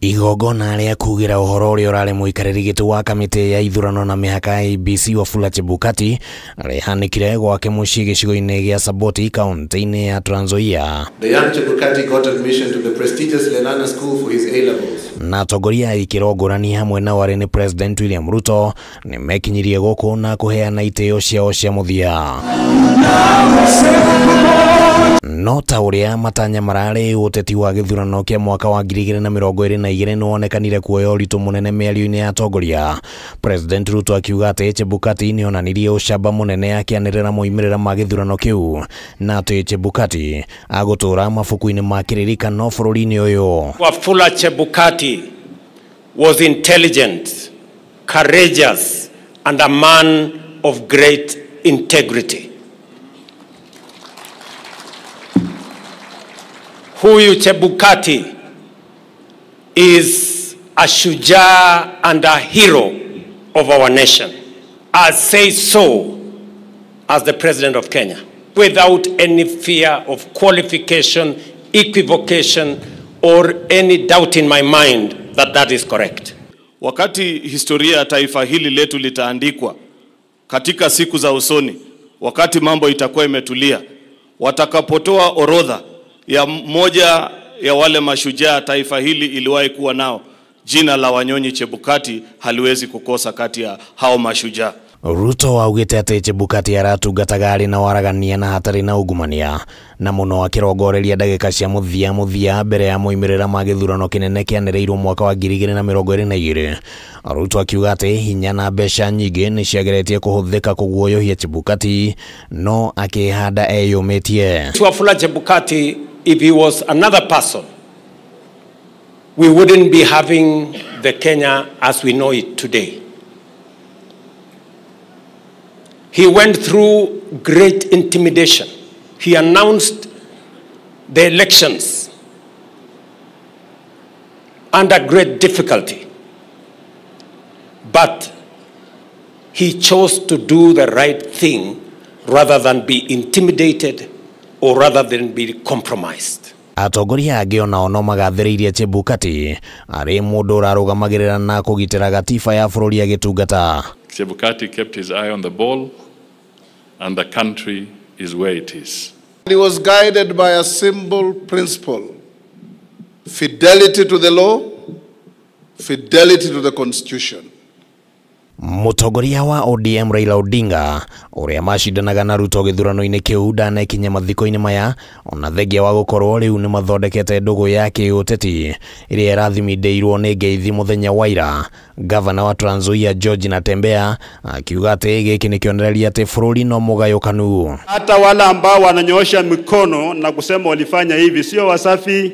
Igongona rĩa kuugĩra ũhoro ũrĩa ũrarĩ mũikarĩri gĩtĩ wa kamĩtĩ ya ithurano na mĩhaka ya IEBC Wafula Chebukati rĩhanĩkire gwake mũciĩ gĩcigo-inĩ gĩa Saboti kaunti-inĩ ya Trans Nzoia. The young Chebukati got admission to the prestigious Lenana School for his A-levels. Na atongoria a ikĩro ngũrani hamwe na warĩ nĩ President William Ruto nĩ mekinyirie gũkũ na kũheana itĩo ciao cia mũthia. No ta ũrĩa matanya mararĩ ũteti wa gĩthurano kĩa mwaka wa 2022 nĩwonekanire kuoya ũritũ mũnene mĩario-inĩ ya atongoria. President Ruto akiuga atĩ Chebukati nĩonanirie ũcamba mũnene akĩanĩrĩra moimĩrĩra ma gĩthurano kĩu na atĩ Chebukati agũtũra mabuku-inĩ ma kĩririkano bũrũri-inĩ ũyũ. Wafula Chebukati was intelligent, courageous and a man of great integrity. Huyu Chebukati is a shujaa and a hero of our nation. I say so as the President of Kenya, without any fear of qualification, equivocation, or any doubt in my mind that that is correct. Wakati historia ya taifa hili letu litaandikwa katika siku za usoni, wakati mambo itakuwa imetulia, watakapotoa orodha ya moja ya wale mashujaa taifa hili iliwahi kuwa nao, jina la Wanyonyi Chebukati haliwezi kukosa kati ya hao mashujaa. Ruto augite atĩ Chebukati aratungataga arĩ na waragania na hatarĩ na ungumania na mũno akĩrongoreria ndagĩka cia mũthia mbere ya moimĩrĩra ma gĩthurano kĩnene kĩanĩrĩirwo mwaka wa 2022. Ruto akiuga atĩ hinya na mbeca nyingĩ nĩ ciageretie kũhũthĩka kũguoyohia Chebukati no akĩhanda eyũmĩtie. Wafula Chebukati, if he was another person, we wouldn't be having the Kenya as we know it today. He went through great intimidation. He announced the elections under great difficulty. But he chose to do the right thing rather than be intimidated or rather than be compromised. Atongoria angĩ onao no magathĩrĩirie Chebukati arĩ mũndũ ũrarũgamagĩrĩra na kũgitĩra gatiba ya bũrũri agĩtungata. Chebukati kept his eye on the ball, and the country is where it is. He was guided by a simple principle: fidelity to the law, fidelity to the constitution. Mũtongoria wa ODM Raila Odinga ũrĩa macindanaga na Ruto gĩthurano-inĩ kĩu ndanekinya mathiko-inĩ maya ona thengia wa gũkorwo rĩu nĩ mathondekete ndũgũ ya kĩũteti ĩrĩa ĩrathimindĩirwo nĩ ngeithi mũthenya wa ira. Gavana wa Trans Nzoia George Natembeya akiuga atĩ gĩkĩ nĩ kĩonereria atĩ bũrũri no mũgayũkanu. Hata wale ambao wananyoosha mikono na kusema walifanya hivi sio wasafi.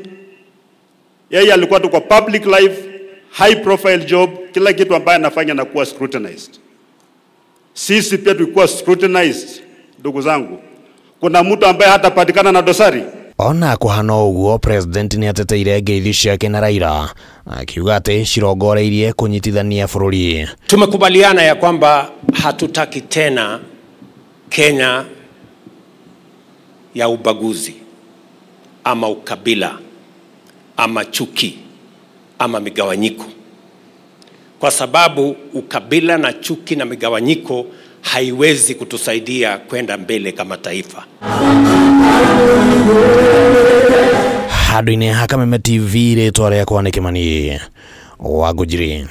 Yeye alikuwa tu kwa public life, high profile job, kila kitu ambaye anafanya na kuwa scrutinized. Sisi pia tulikuwa scrutinized, ndugu zangu. Kuna mtu ambaye hatapatikana na dosari. Ona kuhana ũguo, President nĩ ateteire ngeithi ciake na Raila akiuga atĩ cirongoreirie kũnyitithania bũrũri. Tumekubaliana ya kwamba hatutaki tena Kenya ya ubaguzi ama ukabila ama chuki ama migawanyiko, kwa sababu ukabila na chuki na migawanyiko haiwezi kutusaidia kwenda mbele kama taifa. Handũ-inĩ ha Kameme TV rĩtwa rĩakwa nĩ Kĩmani wa Ngũnjiri.